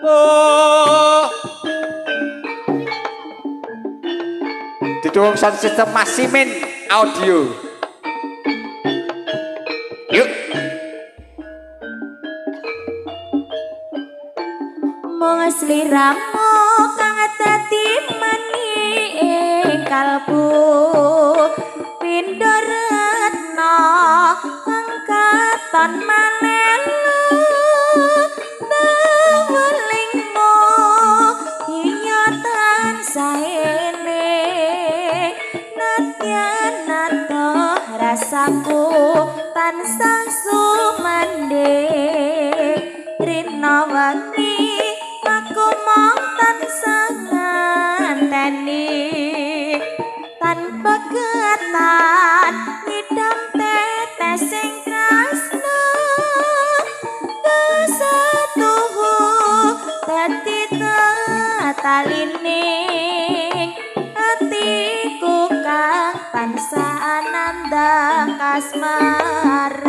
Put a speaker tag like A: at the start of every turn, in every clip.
A: Oh. Didukung sound system Masimin Audio. Yuk.
B: Mung sliramu kang dadi mani ing kalbu pindha retna kang katon malelu tewelingmu iya tansah eling nadyan adoh rasaku tansah sumandhing rina wengi aku mung tansah nganteni tanpa ketan ngidam tetes sing tresna kesetuhu dadi tatalining atiku kang tansah nandang kasmaran.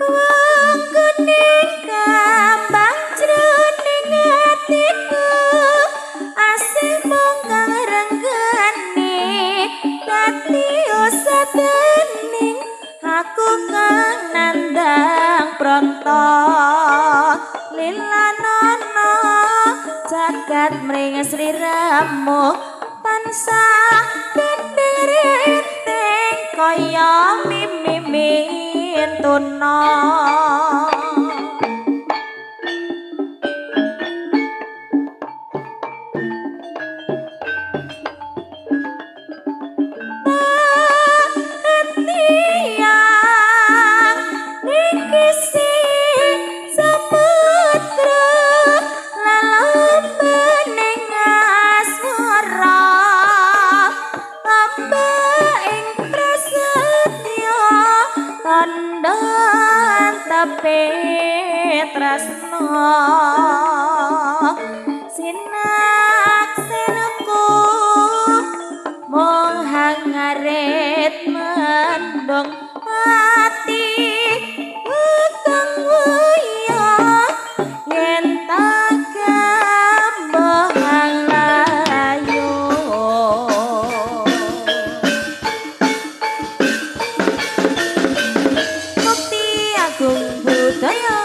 B: Wong kuning kambang jroning atiku asih mung kang renggani dadi usadening aku kang nandang pronto lilanono jagat mring sliramu tansah gendeng rinting kaya mimimintuna. Tiyang niki sing samudra lalambening asmara amba ing prasetya tandha antepe tresna sinaksenku mung hangarit mendung ati kang waya yen tak gambohang layu. Mukti Agung Budaya.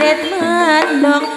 B: Ngarit mendong.